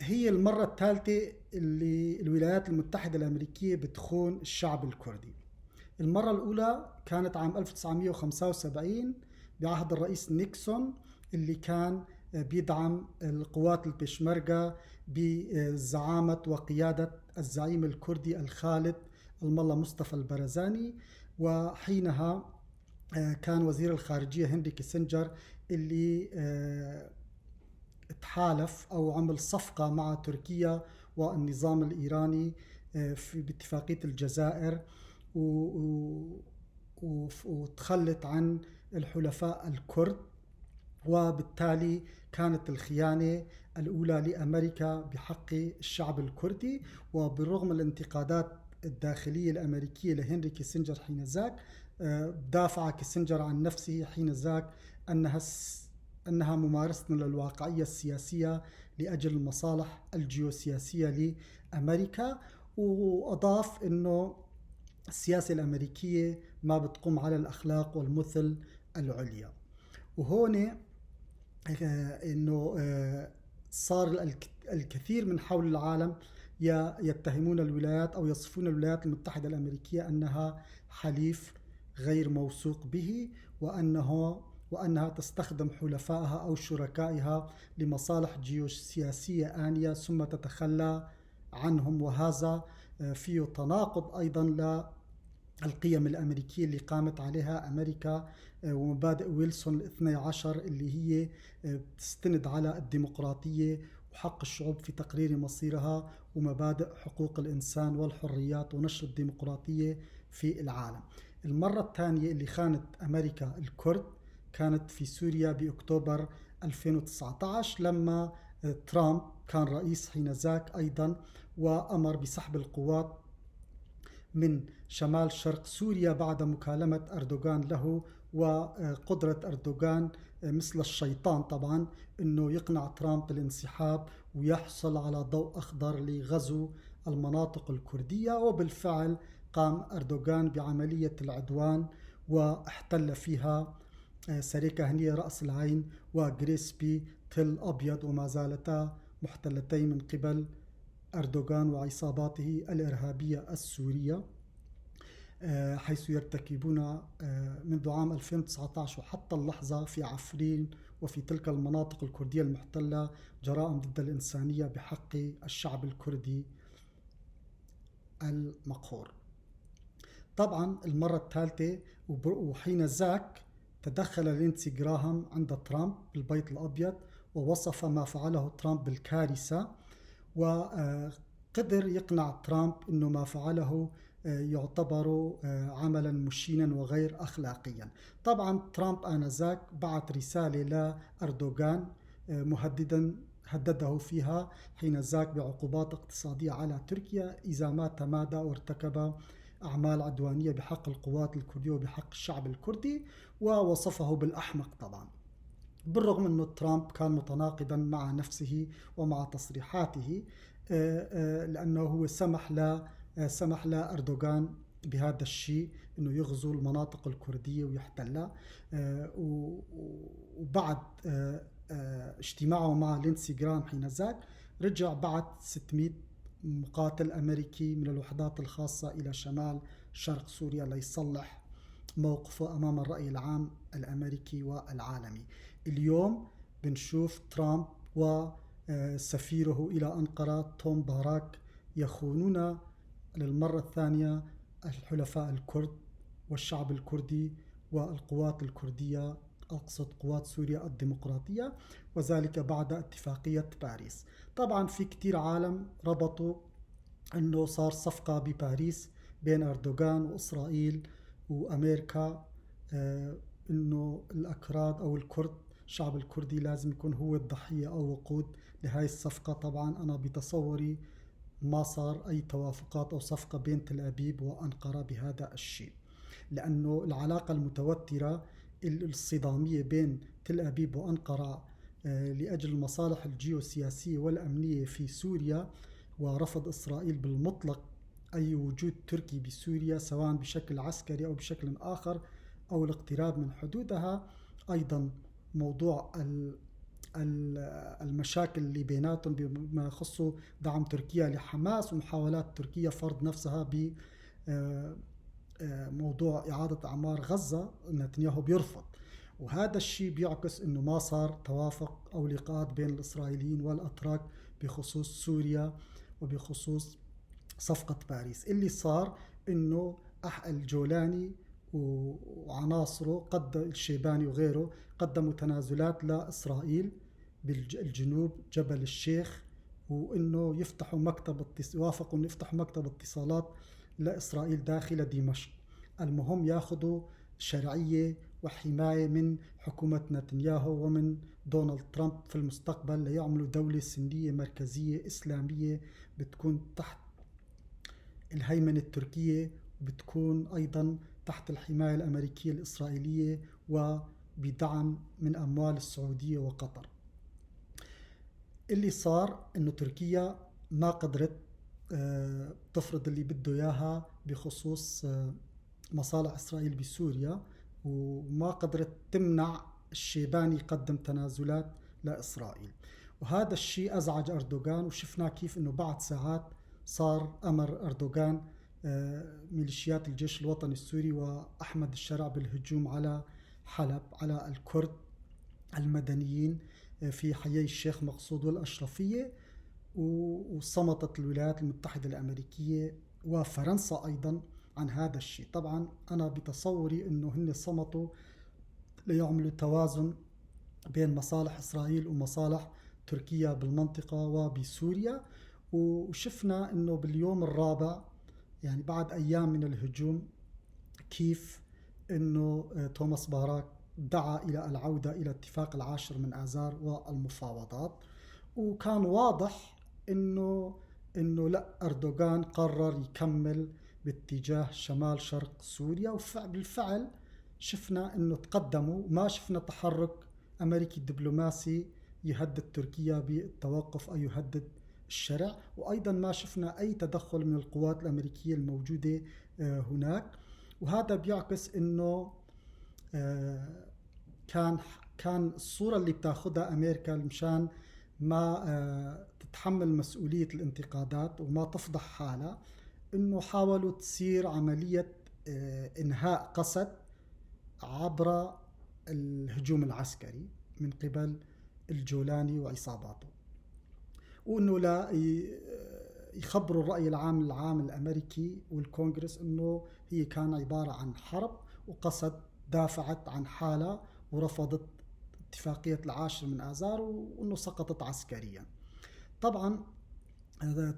هي المرة الثالثة اللي الولايات المتحدة الأمريكية بتخون الشعب الكردي. المرة الأولى كانت عام 1975 بعهد الرئيس نيكسون، اللي كان بيدعم القوات البشمركة بزعامة وقيادة الزعيم الكردي الخالد الملا مصطفى البرزاني، وحينها كان وزير الخارجية هنري كيسنجر اللي تحالف أو عمل صفقة مع تركيا والنظام الإيراني في باتفاقية الجزائر، وتخلت عن الحلفاء الكرد، وبالتالي كانت الخيانة الأولى لأمريكا بحق الشعب الكردي. وبالرغم من الانتقادات الداخلية الأمريكية لهنري كيسنجر حين ذاك، دافع كيسنجر عن نفسه حين ذاك أنها ممارسة للواقعية السياسية لأجل المصالح الجيوسياسية لأمريكا، وأضاف أنه السياسة الأمريكية ما بتقوم على الأخلاق والمثل العليا. وهون أنه صار الكثير من حول العالم يتهمون الولايات أو يصفون الولايات المتحدة الأمريكية أنها حليف غير موثوق به، وأنها تستخدم حلفائها أو شركائها لمصالح جيوسياسية آنية ثم تتخلى عنهم. وهذا فيه تناقض أيضا للقيم الأمريكية اللي قامت عليها أمريكا ومبادئ ويلسون ال12 اللي هي بتستند على الديمقراطية وحق الشعوب في تقرير مصيرها ومبادئ حقوق الإنسان والحريات ونشر الديمقراطية في العالم. المرة الثانية اللي خانت أمريكا الكرد كانت في سوريا بأكتوبر 2019، لما ترامب كان رئيس حين ذاك أيضا، وأمر بسحب القوات من شمال شرق سوريا بعد مكالمة أردوغان له، وقدرة أردوغان مثل الشيطان طبعا أنه يقنع ترامب بالانسحاب ويحصل على ضوء أخضر لغزو المناطق الكردية. وبالفعل قام أردوغان بعملية العدوان واحتل فيها سريكاهنية رأس العين وغريسبي تل أبيض، وما زالتا محتلتين من قبل أردوغان وعصاباته الإرهابية السورية، حيث يرتكبون منذ عام 2019 وحتى اللحظة في عفرين وفي تلك المناطق الكردية المحتلة جرائم ضد الإنسانية بحق الشعب الكردي المقهور. طبعا المرة الثالثة وحين ذاك تدخل ليندسي جراهام عند ترامب بالبيت الأبيض ووصف ما فعله ترامب بالكارثة، وقدر يقنع ترامب أنه ما فعله يعتبر عملا مشينا وغير أخلاقيا. طبعا ترامب آنذاك بعث رسالة لأردوغان مهددا، هدده فيها حين ذاك بعقوبات اقتصادية على تركيا إذا ما تمادى وارتكب أعمال عدوانية بحق القوات الكردية وبحق الشعب الكردي، ووصفه بالأحمق. طبعا بالرغم أنه ترامب كان متناقضا مع نفسه ومع تصريحاته، لأنه هو سمح لأردوغان بهذا الشيء أنه يغزو المناطق الكردية ويحتلها. وبعد اجتماعه مع ليندسي جرام حين ذاك رجع بعد 600 مقاتل أمريكي من الوحدات الخاصة إلى شمال شرق سوريا ليصلح موقفه أمام الرأي العام الأمريكي والعالمي. اليوم بنشوف ترامب وسفيره إلى أنقرة توم باراك يخونون للمرة الثانية الحلفاء الكرد والشعب الكردي والقوات الكردية، أقصد قوات سوريا الديمقراطية، وذلك بعد اتفاقية باريس. طبعا في كتير عالم ربطوا أنه صار صفقة بباريس بين أردوغان وإسرائيل وأمريكا، أنه الأكراد أو الكرد الشعب الكردي لازم يكون هو الضحية أو وقود لهاي الصفقة. طبعا أنا بتصوري ما صار أي توافقات أو صفقة بين تل أبيب وأنقرة بهذا الشيء، لأنه العلاقة المتوترة الصدامية بين تل أبيب وأنقرة لأجل المصالح الجيوسياسية والأمنية في سوريا، ورفض إسرائيل بالمطلق أي وجود تركي بسوريا سواء بشكل عسكري أو بشكل آخر أو الاقتراب من حدودها. أيضا موضوع المشاكل اللي بيناتهم بما يخص دعم تركيا لحماس ومحاولات تركيا فرض نفسها ب موضوع إعادة أعمار غزة، نتنياهو بيرفض. وهذا الشيء بيعكس أنه ما صار توافق أو لقاءات بين الإسرائيليين والأتراك بخصوص سوريا وبخصوص صفقة باريس. اللي صار أنه الجولاني وعناصره، قد الشيباني وغيره، قدموا تنازلات لإسرائيل بالجنوب جبل الشيخ، وأنه يفتحوا مكتب وافقوا أنه يفتحوا مكتب اتصالات لإسرائيل داخل دمشق. المهم ياخذوا شرعية وحماية من حكومة نتنياهو ومن دونالد ترامب في المستقبل ليعملوا دولة سنية مركزية إسلامية بتكون تحت الهيمنة التركية، وبتكون أيضا تحت الحماية الأمريكية الإسرائيلية وبدعم من أموال السعودية وقطر. اللي صار أنه تركيا ما قدرت تفرض اللي بده إياها بخصوص مصالح إسرائيل بسوريا، وما قدرت تمنع الشيباني يقدم تنازلات لإسرائيل. وهذا الشيء أزعج أردوغان، وشفنا كيف أنه بعد ساعات صار أمر أردوغان ميليشيات الجيش الوطني السوري وأحمد الشرع بالهجوم على حلب، على الكرد المدنيين في حيي الشيخ مقصود والأشرفية. وصمتت الولايات المتحدة الأمريكية وفرنسا أيضا عن هذا الشيء. طبعا أنا بتصوري أنه هن صمتوا ليعملوا توازن بين مصالح إسرائيل ومصالح تركيا بالمنطقة وبسوريا. وشفنا أنه باليوم الرابع، يعني بعد أيام من الهجوم، كيف أنه توماس باراك دعا إلى العودة إلى اتفاق 10 من آذار والمفاوضات. وكان واضح أنه لا، أردوغان قرر يكمل باتجاه شمال شرق سوريا، وبالفعل شفنا أنه تقدموا، ما شفنا تحرك أمريكي دبلوماسي يهدد تركيا بالتوقف أو يهدد الشرع، وأيضا ما شفنا أي تدخل من القوات الأمريكية الموجودة هناك. وهذا بيعكس أنه كان الصورة اللي بتاخدها أمريكا مشان ما تتحمل مسؤولية الانتقادات وما تفضح حالها، أنه حاولوا تصير عملية إنهاء قسد عبر الهجوم العسكري من قبل الجولاني وعصاباته، وأنه لا يخبروا الرأي العام الأمريكي والكونغرس أنه هي كان عبارة عن حرب، وقسد دافعت عن حالها ورفضت اتفاقية 10 من آذار، وأنه سقطت عسكريا. طبعا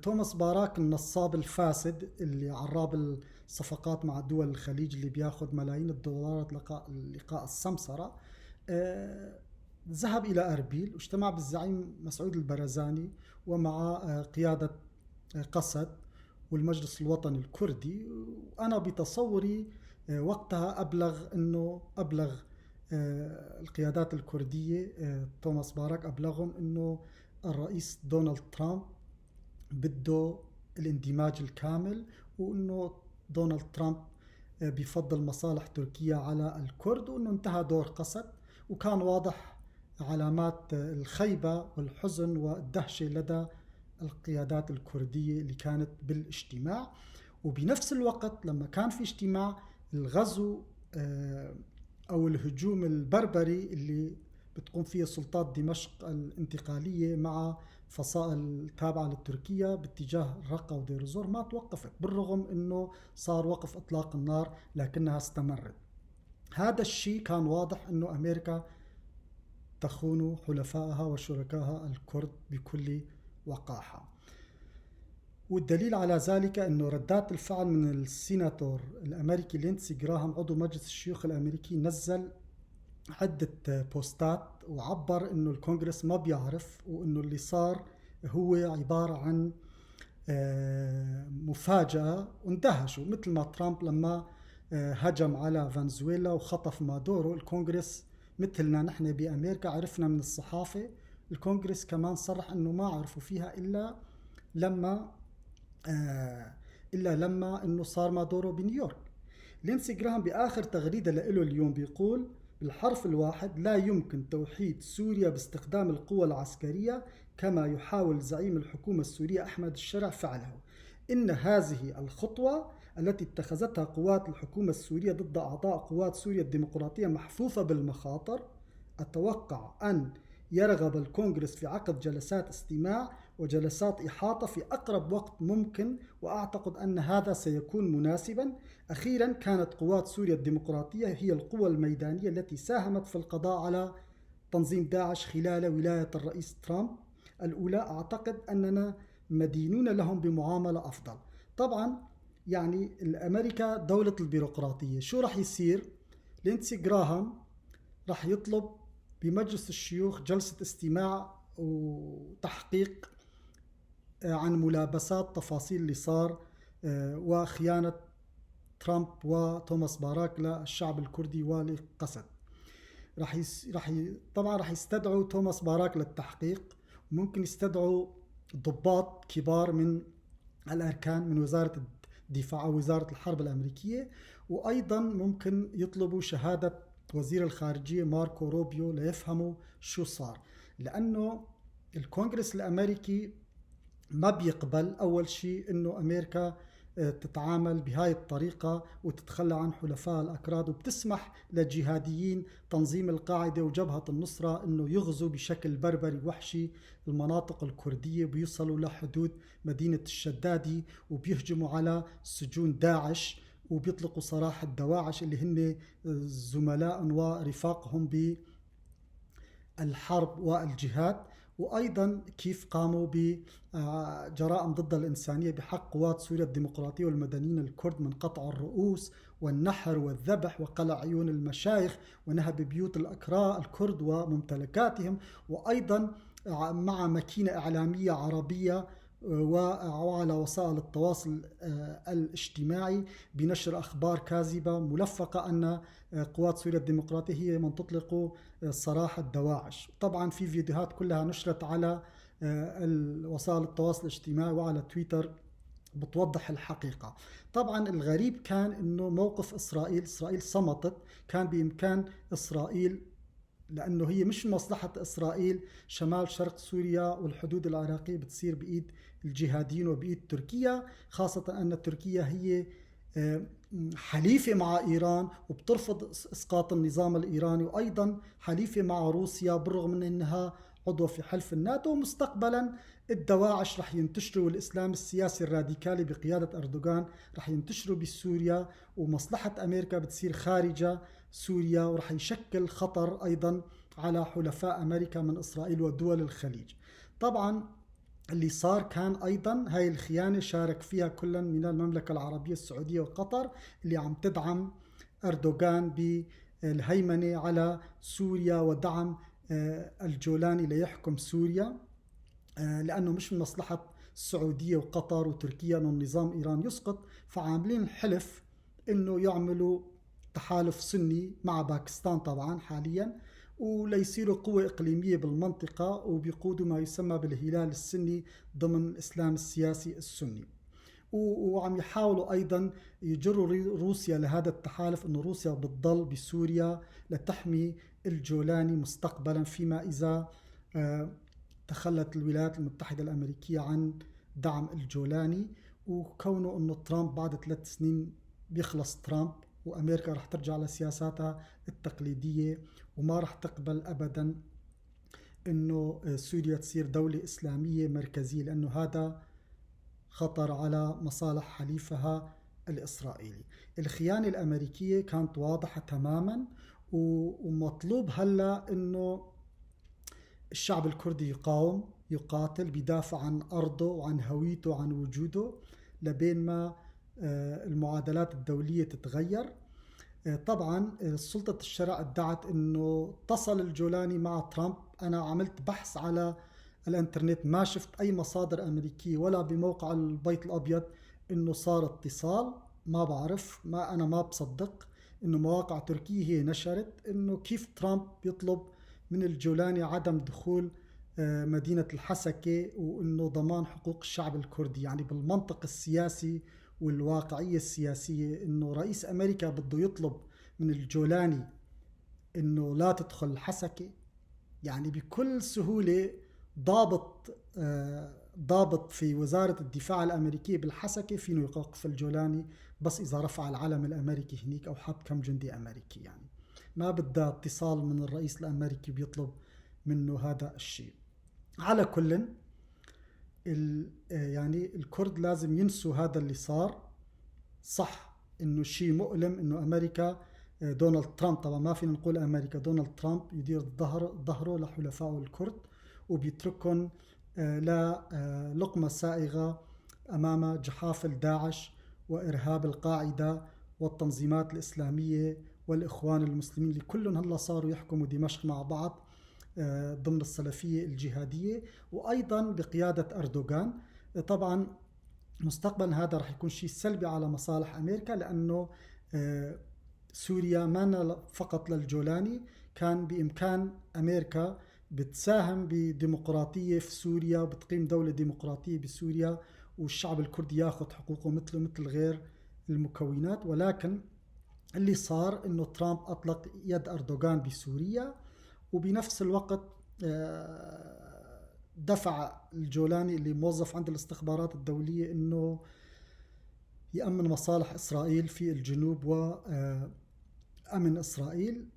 توماس باراك النصاب الفاسد اللي عراب الصفقات مع دول الخليج اللي بياخذ ملايين الدولارات لقاء السمسرة، ذهب إلى أربيل واجتمع بالزعيم مسعود البرزاني ومع قيادة قسد والمجلس الوطني الكردي. وأنا بتصوري وقتها أبلغ القيادات الكردية، توماس باراك أبلغهم أنه الرئيس دونالد ترامب بده الاندماج الكامل، وأنه دونالد ترامب بفضل مصالح تركيا على الكرد، وأنه انتهى دور قسد. وكان واضح علامات الخيبة والحزن والدهشة لدى القيادات الكردية اللي كانت بالاجتماع. وبنفس الوقت لما كان في اجتماع، الغزو أو الهجوم البربري اللي بتقوم فيه سلطات دمشق الانتقالية مع فصائل تابعة للتركية باتجاه الرقة ودير الزور ما توقفت، بالرغم أنه صار وقف إطلاق النار لكنها استمرت. هذا الشيء كان واضح أنه أمريكا تخون حلفائها وشركائها الكرد بكل وقاحة. والدليل على ذلك أنه ردات الفعل من السيناتور الأمريكي ليندسي جراهام عضو مجلس الشيوخ الأمريكي، نزل عدة بوستات وعبر أنه الكونغرس ما بيعرف، وأنه اللي صار هو عبارة عن مفاجأة، واندهشوا مثل ما ترامب لما هجم على فنزويلا وخطف مادورو. الكونغرس مثلنا نحن بأمريكا عرفنا من الصحافة، الكونغرس كمان صرح أنه ما عرفوا فيها إلا لما أنه صار مادورو بنيويورك. ليندسي جراهام بآخر تغريدة له اليوم بيقول بالحرف الواحد: لا يمكن توحيد سوريا باستخدام القوة العسكرية كما يحاول زعيم الحكومة السورية أحمد الشرع فعله. إن هذه الخطوة التي اتخذتها قوات الحكومة السورية ضد أعضاء قوات سوريا الديمقراطية محفوفة بالمخاطر. أتوقع أن يرغب الكونغرس في عقد جلسات استماع وجلسات إحاطة في أقرب وقت ممكن، وأعتقد أن هذا سيكون مناسبا. أخيرا، كانت قوات سوريا الديمقراطية هي القوة الميدانية التي ساهمت في القضاء على تنظيم داعش خلال ولاية الرئيس ترامب الأولى. أعتقد أننا مدينون لهم بمعاملة أفضل. طبعا يعني الأمريكا دولة البيروقراطية، شو رح يصير؟ ليندسي جراهام رح يطلب بمجلس الشيوخ جلسة استماع وتحقيق عن ملابسات تفاصيل اللي صار وخيانة ترامب وتوماس باراك للشعب الكردي ولقسد. راح يس... راح ي... طبعا راح يستدعوا توماس باراك للتحقيق، ممكن يستدعوا ضباط كبار من الأركان من وزارة الدفاع أو وزارة الحرب الأمريكية، وأيضا ممكن يطلبوا شهادة وزير الخارجية ماركو روبيو ليفهموا شو صار، لأنه الكونغرس الأمريكي ما بيقبل أول شيء أنه أمريكا تتعامل بهاي الطريقة وتتخلى عن حلفاء الأكراد، وبتسمح للجهاديين تنظيم القاعدة وجبهة النصرة أنه يغزوا بشكل بربري وحشي المناطق الكردية، بيوصلوا لحدود مدينة الشدادي وبيهجموا على سجون داعش وبيطلقوا سراح الدواعش اللي هن زملاء ورفاقهم بالحرب والجهاد. وأيضا كيف قاموا بجرائم ضد الإنسانية بحق قوات سوريا الديمقراطية والمدنيين الكرد من قطع الرؤوس والنحر والذبح وقلع عيون المشايخ ونهب بيوت الكرد وممتلكاتهم، وأيضا مع ماكينة إعلامية عربية وعلى وسائل التواصل الاجتماعي بنشر أخبار كاذبة ملفقة أن قوات سوريا الديمقراطية هي من تطلق سراح الدواعش. طبعا في فيديوهات كلها نشرت على وسائل التواصل الاجتماعي وعلى تويتر بتوضح الحقيقة. طبعا الغريب كان أنه موقف إسرائيل، إسرائيل صمتت، كان بإمكان إسرائيل، لأنه هي مش مصلحة إسرائيل شمال شرق سوريا والحدود العراقية بتصير بإيد الجهاديين وبإيد تركيا، خاصة أن تركيا هي حليفة مع إيران وبترفض إسقاط النظام الإيراني، وأيضا حليفة مع روسيا بالرغم من أنها عضو في حلف الناتو. ومستقبلا الدواعش رح ينتشروا والإسلام السياسي الراديكالي بقيادة أردوغان رح ينتشروا بسوريا، ومصلحة أمريكا بتصير خارجة سوريا، ورح يشكل خطر أيضا على حلفاء أمريكا من إسرائيل ودول الخليج. طبعا اللي صار كان أيضا هاي الخيانة شارك فيها كلا من المملكة العربية السعودية وقطر اللي عم تدعم أردوغان بالهيمنة على سوريا ودعم الجولاني ليحكم سوريا، لأنه مش من مصلحة السعودية وقطر وتركيا أنه النظام إيران يسقط، فعاملين حلف أنه يعملوا تحالف سني مع باكستان طبعا حاليا، وليصيروا قوة إقليمية بالمنطقة وبيقودوا ما يسمى بالهلال السني ضمن الإسلام السياسي السني. وعم يحاولوا أيضا يجروا روسيا لهذا التحالف، أنه روسيا بتضل بسوريا لتحمي الجولاني مستقبلا فيما إذا تخلت الولايات المتحدة الأمريكية عن دعم الجولاني، وكونه أنه ترامب بعد 3 سنين بيخلص ترامب وأمريكا رح ترجع لسياساتها التقليدية وما رح تقبل أبدا أنه سوريا تصير دولة إسلامية مركزية، لأنه هذا خطر على مصالح حليفها الإسرائيلي. الخيانة الأمريكية كانت واضحة تماما، ومطلوب هلأ أنه الشعب الكردي يقاوم، يقاتل، بيدافع عن أرضه وعن هويته وعن وجوده لبين ما المعادلات الدولية تتغير. طبعا سلطة الشرع ادعت أنه اتصل الجولاني مع ترامب. أنا عملت بحث على الانترنت ما شفت أي مصادر أمريكية ولا بموقع البيت الأبيض أنه صار اتصال، ما بعرف، ما أنا ما بصدق أنه مواقع تركية هي نشرت أنه كيف ترامب يطلب من الجولاني عدم دخول مدينة الحسكة وأنه ضمان حقوق الشعب الكردي. يعني بالمنطق السياسي والواقعية السياسية أنه رئيس أمريكا بده يطلب من الجولاني إنه لا تدخل الحسكة. يعني بكل سهولة ضابط في وزارة الدفاع الأمريكية بالحسكة فينه يوقف الجولاني بس إذا رفع العلم الأمريكي هنيك أو حط كم جندي أمريكي، يعني ما بدها اتصال من الرئيس الأمريكي بيطلب منه هذا الشيء. على كل يعني الكرد لازم ينسوا هذا اللي صار. صح إنه شيء مؤلم إنه أمريكا، دونالد ترامب، طبعا ما فينا نقول أمريكا، دونالد ترامب يدير ظهره لحلفائه الكرد وبيتركهم للقمة سائغة أمام جحافل داعش وإرهاب القاعدة والتنظيمات الإسلامية والإخوان المسلمين اللي كلهم هلا صاروا يحكموا دمشق مع بعض ضمن السلفية الجهادية، وأيضا بقيادة أردوغان. طبعا مستقبلا هذا رح يكون شيء سلبي على مصالح أمريكا، لأنه سوريا ما فقط للجولاني، كان بإمكان أمريكا بتساهم بديمقراطية في سوريا وبتقيم دولة ديمقراطية بسوريا والشعب الكردي ياخذ حقوقه مثله مثل غير المكونات. ولكن اللي صار انه ترامب اطلق يد اردوغان بسوريا، وبنفس الوقت دفع الجولاني اللي موظف عند الاستخبارات الدولية انه يأمن مصالح اسرائيل في الجنوب وأمن اسرائيل.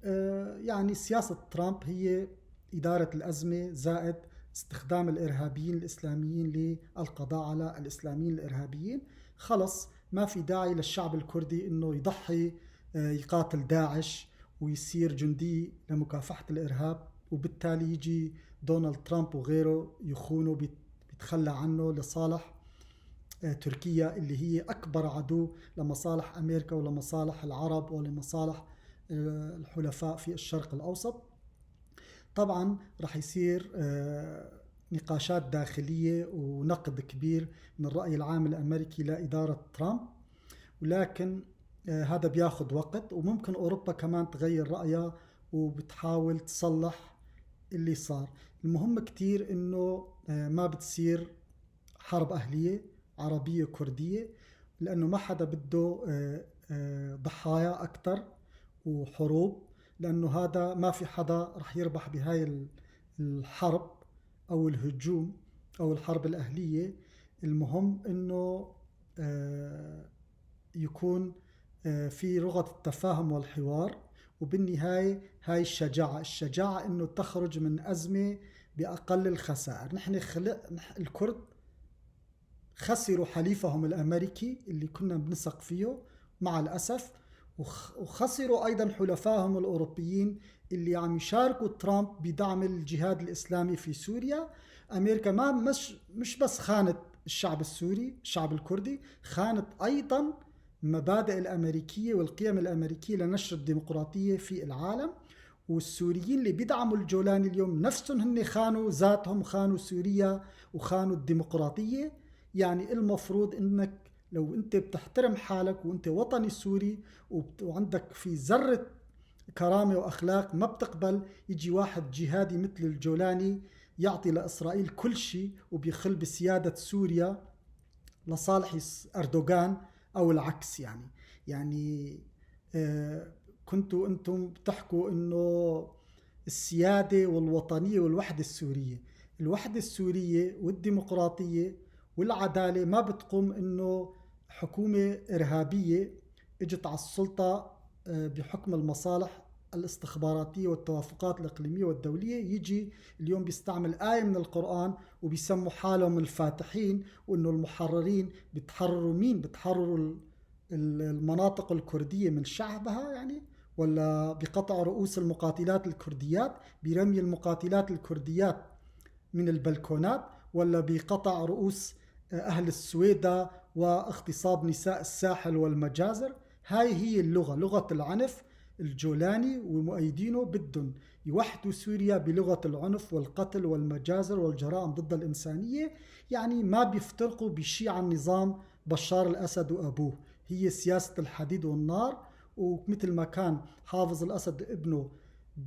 يعني سياسة ترامب هي إدارة الأزمة زائد استخدام الإرهابيين الإسلاميين للقضاء على الإسلاميين الإرهابيين. خلص ما في داعي للشعب الكردي إنه يضحي، يقاتل داعش ويصير جندي لمكافحة الإرهاب، وبالتالي يجي دونالد ترامب وغيره يخونه، بيتخلى عنه لصالح تركيا اللي هي أكبر عدو لمصالح أمريكا ولمصالح العرب ولمصالح الحلفاء في الشرق الأوسط. طبعا رح يصير نقاشات داخلية ونقد كبير من الرأي العام الأمريكي لإدارة ترامب، ولكن هذا بياخد وقت، وممكن أوروبا كمان تغير رأيها وبتحاول تصلح اللي صار. المهم كتير إنه ما بتصير حرب أهلية عربية كردية، لأنه ما حدا بده ضحايا أكتر وحروب، لأنه هذا ما في حدا رح يربح بهاي الحرب أو الهجوم أو الحرب الأهلية. المهم إنه يكون في لغة التفاهم والحوار، وبالنهاية هاي الشجاعة، الشجاعة إنه تخرج من أزمة بأقل الخسائر. نحن الكرد خسروا حليفهم الأمريكي اللي كنا بنثق فيه مع الأسف، وخسروا أيضا حلفائهم الأوروبيين اللي عم يشاركوا ترامب بدعم الجهاد الإسلامي في سوريا. أمريكا ما مش بس خانت الشعب السوري، الشعب الكردي، خانت أيضا مبادئ الأمريكية والقيم الأمريكية لنشر الديمقراطية في العالم. والسوريين اللي بيدعموا الجولاني اليوم نفسهم هن خانوا ذاتهم، خانوا سوريا وخانوا الديمقراطية. يعني المفروض انك لو انت بتحترم حالك وانت وطني سوري وعندك في ذرة كرامة واخلاق، ما بتقبل يجي واحد جهادي مثل الجولاني يعطي لإسرائيل كل شيء وبيخل بسيادة سوريا لصالح أردوغان أو العكس. يعني كنتوا أنتم بتحكوا إنه السيادة والوطنية والوحدة السورية، الوحدة السورية والديمقراطية والعدالة ما بتقوم إنه حكومة إرهابية اجت على السلطة بحكم المصالح الاستخباراتية والتوافقات الإقليمية والدولية، يجي اليوم بيستعمل آية من القرآن وبيسموا حالهم الفاتحين وإنه المحررين. بتحرروا مين؟ بتحرروا المناطق الكردية من شعبها يعني، ولا بقطع رؤوس المقاتلات الكرديات، برمي المقاتلات الكرديات من البلكونات، ولا بقطع رؤوس أهل السويدة واغتصاب نساء الساحل والمجازر؟ هاي هي اللغة، لغة العنف. الجولاني ومؤيدينه بدهم يوحدوا سوريا بلغة العنف والقتل والمجازر والجرائم ضد الإنسانية. يعني ما بيفترقوا بشيء عن نظام بشار الأسد وأبوه، هي سياسة الحديد والنار. ومثل ما كان حافظ الأسد ابنه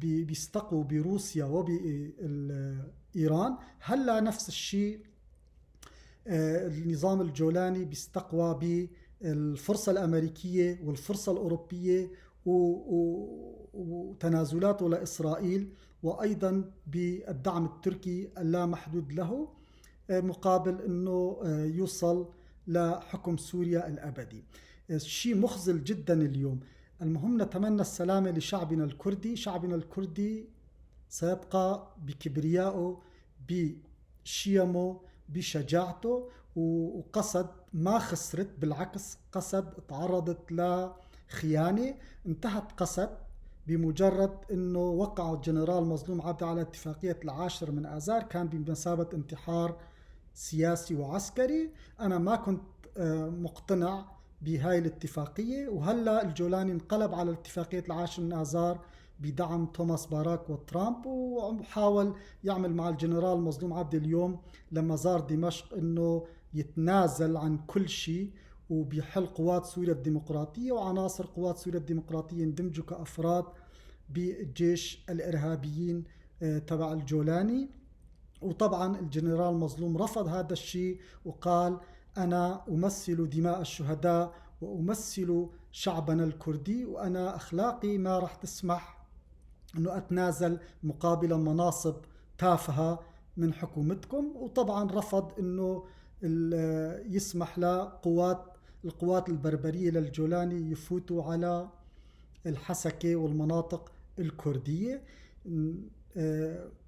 بيستقوا بروسيا وبإيران، هلا نفس الشيء النظام الجولاني بيستقوى بالفرصة الأمريكية والفرصة الأوروبية وتنازلاته لإسرائيل، وأيضا بالدعم التركي اللامحدود له، مقابل أنه يوصل لحكم سوريا الأبدي. شيء مخزل جدا اليوم. المهم نتمنى السلامة لشعبنا الكردي. شعبنا الكردي سيبقى بكبريائه، بشيمه، بشجاعته، وقسد ما خسرت، بالعكس قسد تعرضت لخيانة. انتهت قسد بمجرد انه وقع الجنرال مظلوم عبد على اتفاقية 10 من آذار، كان بمثابة انتحار سياسي وعسكري. انا ما كنت مقتنع بهاي الاتفاقية، وهلا الجولاني انقلب على اتفاقية 10 من آذار بدعم توماس باراك وترامب، وحاول يعمل مع الجنرال مظلوم عبد اليوم لما زار دمشق انه يتنازل عن كل شيء وبيحل قوات سوريا الديمقراطية، وعناصر قوات سوريا الديمقراطية يندمجوا كأفراد بالجيش الإرهابيين تبع الجولاني. وطبعا الجنرال مظلوم رفض هذا الشيء وقال أنا أمثل دماء الشهداء وأمثل شعبنا الكردي، وأنا أخلاقي ما راح تسمح أنه أتنازل مقابل مناصب تافهة من حكومتكم. وطبعا رفض أنه يسمح لقوات القوات البربرية للجولاني يفوتوا على الحسكة والمناطق الكردية.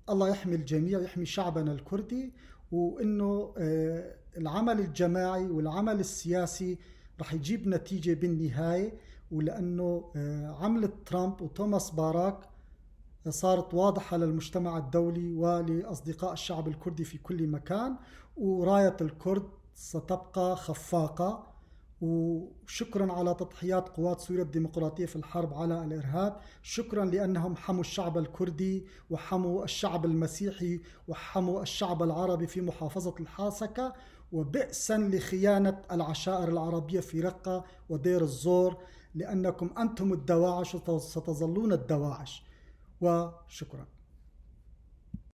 الله يحمي الجميع، يحمي شعبنا الكردي، وإنه العمل الجماعي والعمل السياسي رح يجيب نتيجة بالنهاية. ولأنه عملة ترامب وتوماس باراك صارت واضحة للمجتمع الدولي ولأصدقاء الشعب الكردي في كل مكان، وراية الكرد ستبقى خفاقة. وشكرا على تضحيات قوات سوريا الديمقراطية في الحرب على الإرهاب، شكرا لأنهم حموا الشعب الكردي وحموا الشعب المسيحي وحموا الشعب العربي في محافظة الحاسكة، وبئسا لخيانة العشائر العربية في رقة ودير الزور، لأنكم أنتم الدواعش وستظلون الدواعش. وشكرا.